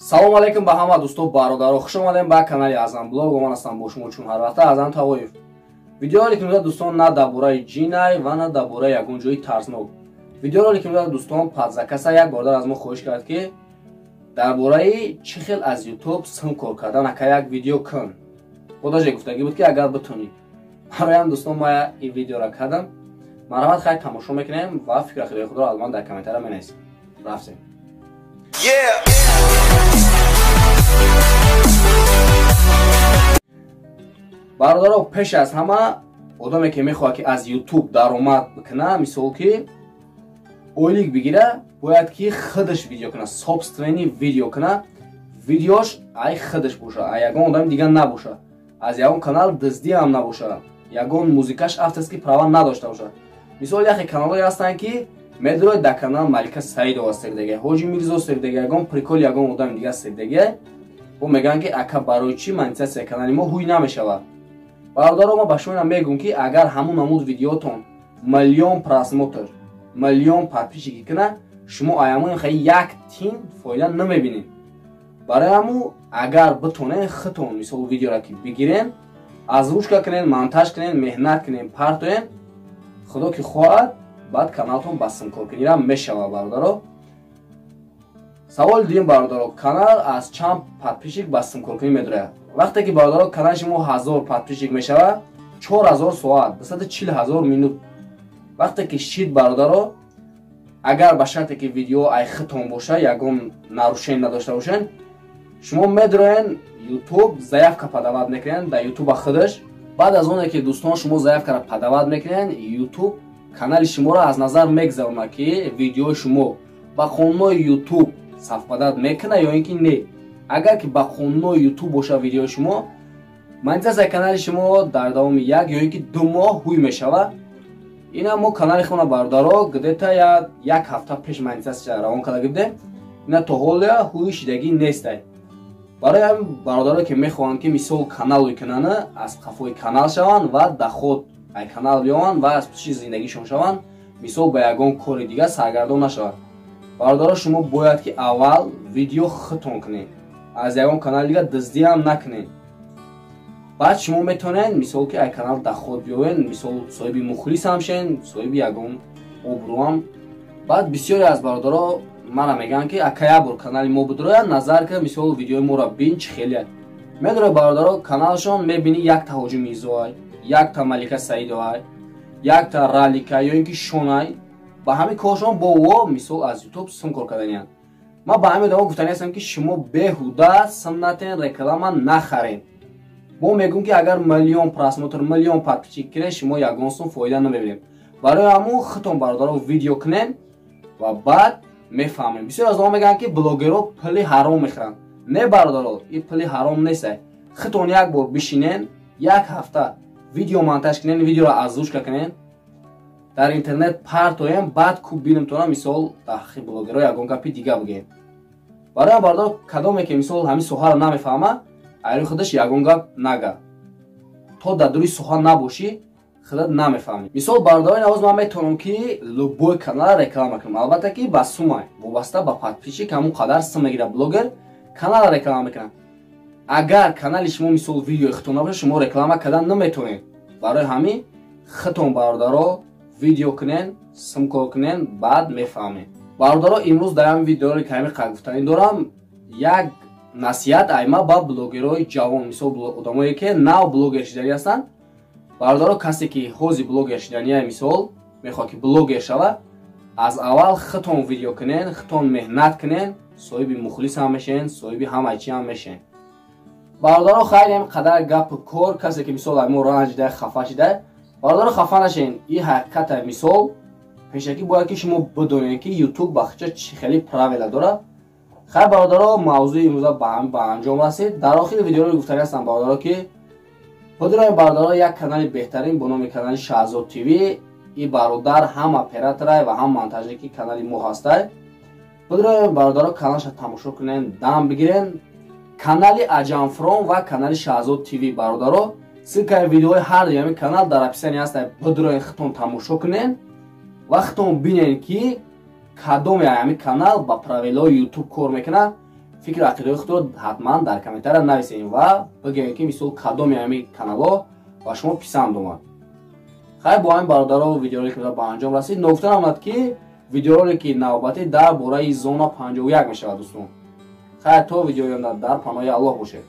Салом алейкум ба ҳама дӯсто, бародаро, хуш омадем ба канали Азам Блог. Ман ҳастам бо шумо чун ҳар вақта Азам Тавоев. Видеоролики имрӯза, дӯстон, на дар бораи ҷинай ва на дар бораи ягон ҷои тарснок. Видеоролики имрӯза, дӯстон, под заказ а як бародар аз мо хоҳиш кард, ки дар бораи чӣ хел аз Ютуб сим кор кардан ака як видео кун. Художе гуфтагӣ буд, ки агар битонӣ. Бароям, дӯстон, ма ин видеоро кардам. Марҳамат, хайр, тамошо мекунем ва фикр ақидаи худро албатта дар комментария менависем. Рафтем. Бародаро, пеш аз ҳама, одаме ки мехоҳад, ки аз Ютуб даромад бикуна, мисол ки ойлик бигира, бояд ки худаш видео куна, собственный видео куна, видеош ай худаш боша, ай ягон одами дигар набоша, аз ягон канал дуздӣ ҳам набоша, ягон музикаш авторский права надошта боша. Мисол, яхе каналҳое ҳастанд, ки медроид, дар канал Малика Саидова сердага, Ҳоҷи Мирзо сердага, ягон прикол, ягон одами дигар сердага. Бо мегӯянд, ки ака, барои чӣ монетизатсияи канали мо ҳуй намешавад? Бародаро, ма ба шумо ина мегӯм, ки агар ҳамун намуд видеотон миллион просмотр, миллион подписчики куна, шумо аямон хай як тин фоида намебинед. Барои ҳаму, агар битонен, хитон мисол видеоро ки бигирен, озвучка кунен, монтаж кунен, меҳнат кунен, партоен, худо ки хоҳад, баъд каналтон ба симкоркунира мешавад. Бародаро, саволи дуюм, бародаро: канал аз чанд подписчик ба симкоркунӣ медорад? Вақте ки, бародаро, канали шумо 1000 подписчик мешавад, 4000 соат, 240 000 минут вақте ки шид, бародаро, агар ба шарте ки видео ай хитон боша, ягон нарушение надошта бошен, шумо медроен Ютуб, заявка подавать мекунен дар Ютуба худаш. Баъд аз оне ки, дӯстон, шумо заявкаро подавать мекунен, Ютуб канали шуморо аз назар мегзаронад, ки видеои шумо ба қонунҳои Ютуб совпадать мекунад ё ин ки не. Агар ки ба қонунҳои Ютуб боша видеои шумо, монетизатсияи канали шумо дар давоми 1 ё ин ки 2 моҳ ҳуй мешавад. Ина мо канали хона, бародаро, где-то як ҳафта пеш монетизатсия равон карда будем, ина то ҳоля ҳуи шидагӣ нестай. Барои ҳамин, бародаро, ки мехоҳанд, ки мисол канал ҳуй кунанд, аз қафои канал шаванд ва доход ай канал биёванд ва аз пушти зиндагишон шаванд, мисол ба ягон кори дигар саргардон нашаванд, бародаро, шумо бояд ки аввал видео худтон кунед, аз ягон канали дигар дуздиам накунед. Баъд шумо метавонед, мисол ки ай канал доход биёвед, мисол соҳиби мухлисам шен, соҳиби ягон обрӯам. Баъд бисёре аз бародаро мара мегӯянд, ки ака, як бор канали мо бидрояд, назар ка, мисол видеои моро бин, чӣ хеле медрояд. Бародаро, каналшон мебинӣ, якта Ҳоҷи Мирзоай, якта Малика Саидовай, якта Ралика ё ин ки Шонай. Ба ҳамин коршон бо во мисол аз Ютуб сум кор карданиянд. Ман ба ҳамин одамо гуфтани ҳастам, ки шумо беҳуда сум натен, реклама нахарен. Мо мегӯм, ки агар миллион просмотр, миллион подписчик кунед, шумо ягон сум фоида намебинед. Барои ҳамун худтон, бародаро, видео кунед ва баъд мефаҳмем. Бисёр аз одамо мегӯянд, ки блогерҳо пули ҳаром мехӯранд. Не, бародаро, ин пули ҳаром нест. Худтон як бор бишинен, як ҳафта видео монтаж кунен, видеоро озвучка кунен, дар интернет партоем, баъд кӯб бинемтона, мисол дар ҳаққи блогерҳо ягон гапи дига бигӯем. Барои бародаро, кадоме ки мисол ҳамин соҳаро намефаҳмад, айри худаш ягон гап нага. То дар дури соҳа набошӣ, худат намефаҳмӣ. Мисол, бародарои, навоз ман метавонам, ки любой каналро реклама кунам, албатта ки ба сумай, вобаста ба подписчик, ҳамон қадар сум мегирад блогер, каналро реклама мекунам. Агар канали шумо мисол видеои худтон набошад, шумо реклама кардан наметавонед. Барои ҳамин худтон, бародаро, видео кунен, сум кор кунен, баъд мефаҳмед. Бародаро, имрӯз дар ҳамин видеоро ками қад гуфтанӣ дорам, як насиҳат айма ба блогерҳои ҷавон, мисол одамое ки нав блогер шиданӣ ҳастанд. Бародаро, касе ки ҳози блогер шиданияй, мисол мехоҳад, ки блогер шавад, аз аввал худтон видео кунен, худтон меҳнат кунен, соҳиби мухлис ҳам мешавен, соҳиби ҳамаи чӣ ҳам мешавен. Бародаро, хайр, ин қадар гапу кор. Касе ки мисол мо ранҷ шида, хафа шида, бародаро, хафа нашен, ин ҳақиқата. Мисол пешакӣ бояд ки шумо бидонед, ки Ютуб бахча чӣ хеле правила дорад. Хайр, бародаро, мавзӯи имрӯза ба анҷом расид. Дар охири видеоро гуфтанӣ ҳастам, бародаро, ки бидуроем, бародаро, як канали беҳтарин бо номи канали Шаҳзод ТВ. И бародар ҳам операторай ва ҳам монтажники канали мо ҳастай. Бидуроем, бародаро, каналша тамошо кунен, дам бигирен. Канали Аҷамфрон ва канали Шаҳзод ТВ, бародаро, ссылкаи видеои ҳар дуи ҳамин канал дар описание ҳаста. Бидуроен, худтон тамошо кунен ва худтон бинен, ки кадоме ҳамин канал ба правилаҳои Ютуб кор мекунад. Фикру ақидаҳои худро ҳатман дар комментария нависед ва бигӯед, ки мисол кадоми ҳамин каналҳо ба шумо писанд омад. Хайр, бо ҳамин, бародаро, видеоролики ба анҷом расид. Ногуфта намонад, ки видеоролики навбатӣ дар бораи Зона 51 мешавад, дӯстон. Хайр, то видеои оянда дар паноҳи Аллоҳ бошед.